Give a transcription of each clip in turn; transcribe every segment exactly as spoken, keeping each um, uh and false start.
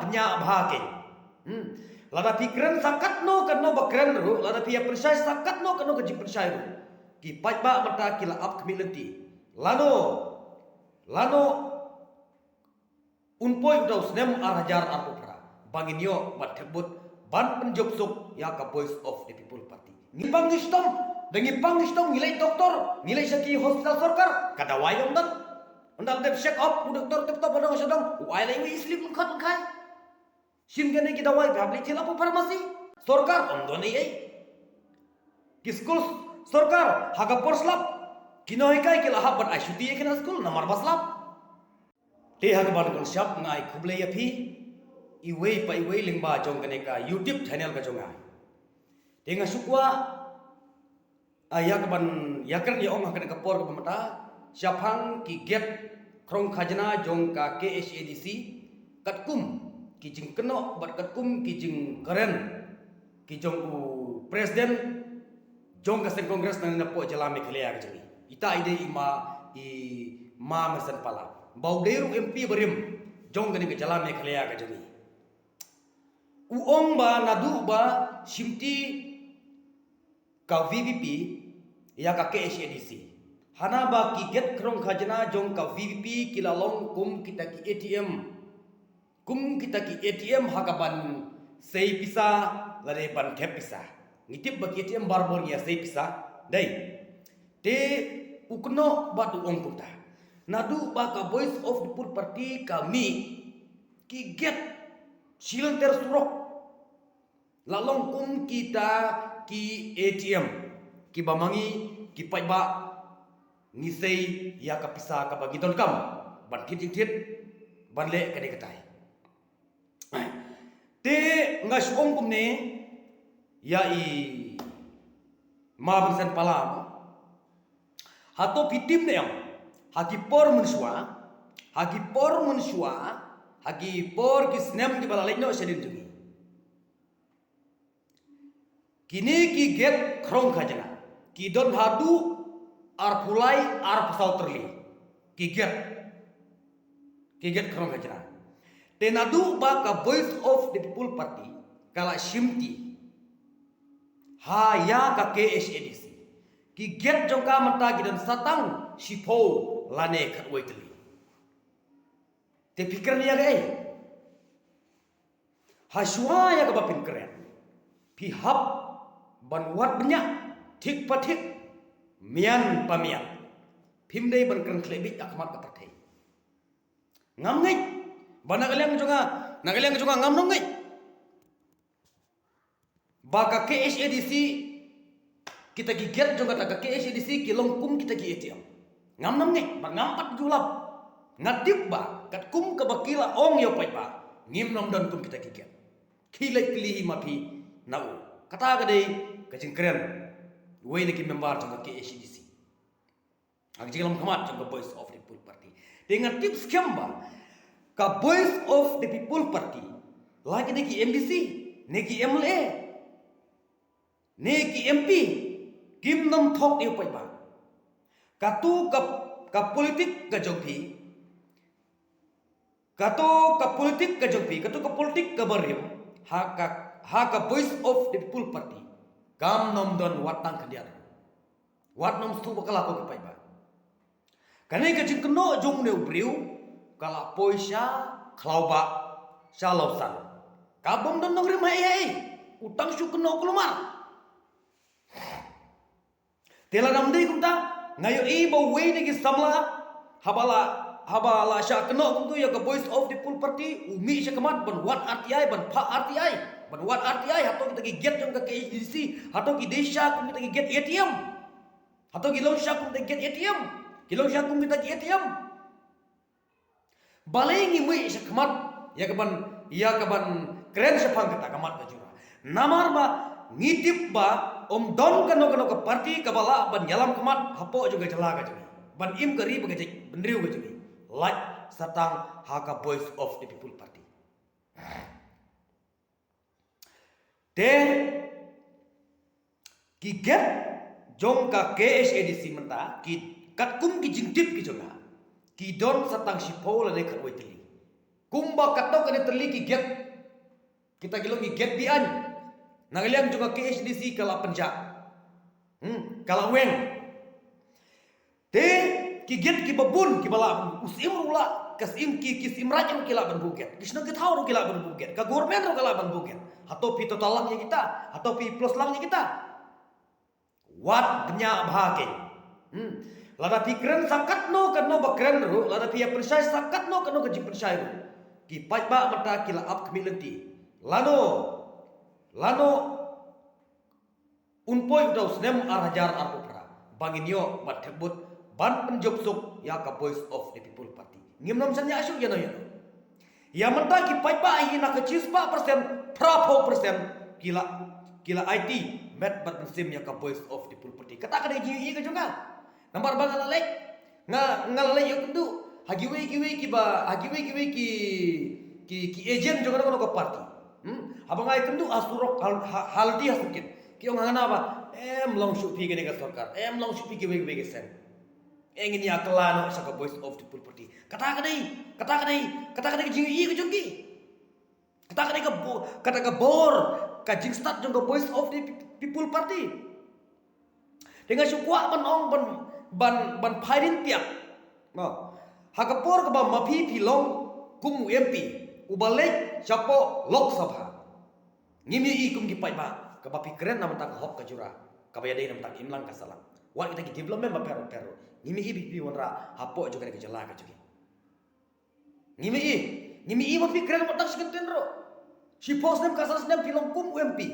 Nya bha ke. Hmm. Lada phi kren sa katno katno ba kren ruh, lada phi ïa pynshai sa katno katno ka jingpynshai ruh, ki paidbah mynta ki la ap khmih lynti. Lano, lano un poi uta u snem ar hajar arphew phra ba ngin ïoh ban thep vote ban pynjop suk ïa ka Voice of the People Party. Ngi pang ngi shitom, da ngi pang ngi shitom, ngi leit doktor, ngi leit sha ki hospital sorkar, ka dawai ym don. Ynda dep check up u doktor tip top ba dang sha dang, u ai la iwei i slip lyngkhot lyngkhai. Shim kane ki dawai ba hap leit thied la pharmacy sorkar, ym don ei ei. Ki skul sorkar ha ka por slap ki nonghikai ki la hap ban ai shuti ïa ki na skul namar ba slap. Te ha kaba nyngkong shap nga ai khublei ïa phi iwei pa iwei lyngba jong kane ka YouTube channel ka jong nga. Te nga shu kwah, ah, ïa kaban ïakren ïa ong ha kane ka por kaba mynta shaphang ki gate khrong khajna jong ka K H A D C, katkum ki jingkynnoh bad katkum ki jingkren ki jong u president jong ka seng Congress na napoh jylla Meghalaya ka jong ngi. Ita i dei i ma, i ma Maisenpala ba u dei ruh M P barim jong kane ka jylla Meghalaya ka jong ngi. U ong ba naduh ba shimti ka V P P ïa ka K H A D C, hana ba ki gate khrong khajna jong ka V P P ki la long kum kita ki A T M, kum kita ki A T M ha kaban sei pisa lane ban thep pisa. Ngi tip ba ki A T M barabor ngi ïa sei pisa, dei. Te u kynnoh bad u ong kumta, naduh ba ka Voice of the People Party ka mih, ki gate shi lynter surok la long kum kita ki A T M kiba ma ngi ki paidbah ngi sei ïa ka pisa kaba ngi donkam ban thied jingthied, ban leh kane katai. Te nga shu ong kumne ïa i ma Maisenpala, hato phi tip ne em, ha ki por mynshuwa, ha ki por mynshuwa, ha ki por ki snem kiba la leit noh shadien jong ngi, kine ki gate khrong khajna ki don haduh arphew lai arphew saw tylli ki gate, ki gate khrong khajna. Te naduh ba ka Voice of the People Party ka la shimti ha ïa ka K H A D C, ki gate jong ka mynta ki don satang shiphew lane khatwei tylli. Te phi kren ïa kaei? Hashuwa ïa kaba phin kren, phi hap ban wad bniah thik pa thik, mian pa mian. Phim dei ban kren khleh bit ha khmat ka pyrthei. Ngam ngeit ba na ka liang jong nga, na ka liang jong nga ngam nang ngeit ba ka K H A D C, kita ki gate jong kata ka K H A D C ki long kum kita ki A T M. Ngam nang ngeit bad ngam pat ju lap. Nga tip ba katkum kaba ki la ong ïa u paidbah, ngim nang don kum kita ki gate. Khie leit kylli hi ma phi na u. Kata ka dei ka jingkren uwei na ki member jong ka K H A D C ha ka jingïalam khmat jong ka Voice of the People Party. Te nga tip skhem ba ka Voice of the People Party, la ki ne ki M D C, ne ki M L A, ne ki M P, kim nym thok ïa u paidbah. Kato ka, ka politik ka jong phi, kato ka politik ka jong phi, kato ka politik kaba rim ha ka, ha ka Voice of the People Party, kam nym don wat tang khyndiat. Wat nym sngewbha kylla ko ki paidbah. Kane ka jingkynnoh jong une u briew ka la poi sha khlaw bah, sha lawsan. Ka bym don nongrim ha ei ha ei, u tang shu kynnoh kulmar. Te lada ym dei kumta, nga ïohi ba uwei na ki samla haba la, haba la shah kynnoh kumto ïa ka Voice of the People Party, u mih sha khmat ban wad R T I, ban phah R T I, ban wad R T I hato kita ki gate jong ka K H A D C, hato ki dei sha kum kita ki gate A T M. Hato ki long sha kum kita ki gate A T M? Ki long sha kum kita ki A T M. Balei ngi mih sha khmat ïa kaban, ïa kaban kren shaphang kata ka mat ka jura? Namar ba ngi tip ba ym don kano kano ka party kaba lah ban ïalam khmat hapoh jong ka jylla ka jong ngi ban im ka ri bad ka jaitbynriew ka jong ngi lait sa tang ha ka Voice of the People Party. Te ki gate jong ka K H A D C mynta, ki katkum ki jingtip ki jong nga, ki don sa tang shiphew lane khatwei tylli. Kumba katto katne tylli ki gate, kita ki long ki gate beaiñ, na ka liang jong ka K H A D C ka la pynjah. Hmm, ka la weng. Te ki gate kiba bun kiba la, u Syiem ruh la, ka Syiem ki, ki Syiem Raij ruh ki la ban buh gate. Ki shnong ki thaw ruh ki la ban buh gate. Ka government ruh ka la ban buh gate. Hato phi to talang ïa kita? Hato phi plus lang ïa kita? Wat bniah bha kein. Hmm. Lada phi kren sa katno katno ba kren ruh, lada phi ïa pynshai sa katno katno ka jingpynshai ruh, ki paidbah mynta ki la ap khmih lynti. Lano, lano un poi uta u snem ar hajar arphew phra ba ngin ïoh ban thep vote ban pynjop suk ïa ka Voice of the People Party. Ngim nym shaniah shuh ïano ïano. Ïa mynta ki paidbah hi na ka shispah percent, phraphew percent ki la, ki la aiti met bad mynsiem ïa ka Voice of the People Party. Kata ka dei jingïohi ka jong nga. Namar ba nga la leit, nga, nga la leit ïakynduh ha kiwei kiwei kiba, ha kiwei kiwei ki, ki, ki agent jong kano kano ka party. Hmm? Haba nga ïakynduh ha surok, ha, ha, ha lynti ha surok, ki ong hangno ba, em long shuh phi kane ka sorkar, em long shuh phi kiwei kiwei ki seng. Ngin ïa kylla noh sha ka Voice of the People Party. Kata ka dei, kata ka dei, kata ka dei ka jingïohi ka jong ki. Kata ka dei ka bo-, kata ka bor, ka jingstad jong ka Voice of the Pe-, People Party. Te nga shu kwah ban ong ban, ban, ban phai dien tiap. Mo. Ha ka por kaba ma phi phi long kum u M P uba leit shapoh Lok Sabha. Ngim ïohi kum ki paidbah kaba phi kren na bynta ka hok ka jura, kaba ïadei na bynta ka imlang ka sahlang. Wat kita ki development ba pher pher. Ngim ïohi phi phi wanrah hapoh jong kane ka jylla ka jong ngi. Ngim ïohi, ngim ïohi ba phi kren wat tang shi kyntien ruh. Shiphew snem ka san snem phi long kum u M P.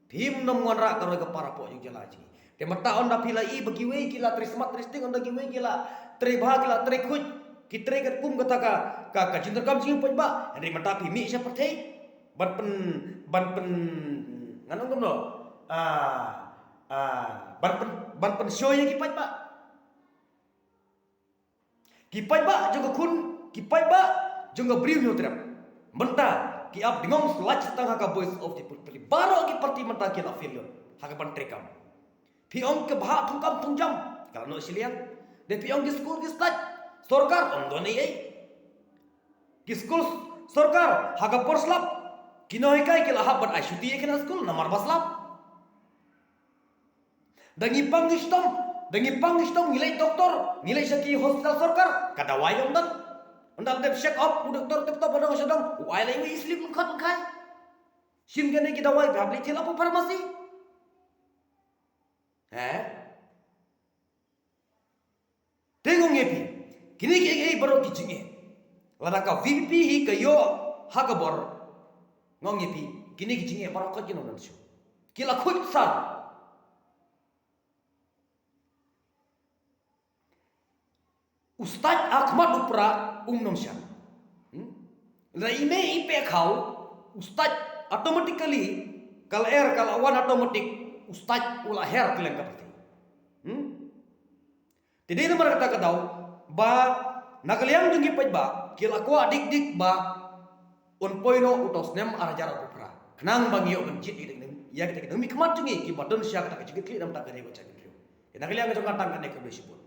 Phim nym wanrah ka roi ka par hapoh jong jylla jong ngi. Te mynta ynda phi la ïohi ba kiwei ki la trei smat trei sting, ynda kiwei ki la trei bha ki la trei khuid, ki trei katkum kata ka, ka, ka jingdonkam jong ki paidbah. Hynrei mynta phi mih sha pyrthei ban pyn, ban pyn, ngan ong kumno? Ah, ah, ban pyn, ban pynshoh ïa ki paidbah. Ki paidbah jong ka khun, ki paidbah jong ka Bri u Hynñiewtrep mynta ki ap dngong slait tang ha ka Voice of the People Party. Baroh ki party mynta ki la failure ha ka ban treikam. Phi ong ka bhah thungkam thungjam ka la noh shiliang. Te phi ong ki skul ki slait, sorkar ym don ei ei. Ki skul sorkar ha ka por slap ki nonghikai ki la hap ban ai shuti ïa ki na skul namar ba slap. Da ngi pang ngi shitom, da ngi pang ngi shitom, ngi leit doktor, ngi leit sha ki hospital sorkar, ka dawai ym don. Ynda la dep check up u doktor tip top, ynda ka sha dong u ai lei u slip lyngkhot lyngkhai. Shim kane ki dawai ba hap leit jylla pharmacy. He? Te nga ong ïa phi, kine kiei kiei baroh ki jingeh, lada ka V P P hi ka ïoh ha ka bor, nga ong ïa phi, kine ki jingeh baroh ka jingeh ym don shuh. Ki la khuid san. U stait ha khmat u pra um nym shan. Hmm? Lada i mei i peh khaw, u stait automatically ka la er, ka la wan automatic, u stait u la her kylleng ka pyrthei. Hmm? Te dei namar kata ka daw ba na ka liang jong ki paidbah ki la kwah dik dik ba un poi noh uta u snem ar hajar arphew phra khnang ba ngi ïoh ban jied ïa kita ki nongmihkhmat jong ngi kiba don sha kata ka jingkitkhlieh na ka bynta ka ri bad ka jaitbynriew. Te na ka liang jong nga tang kane, khublei shibun.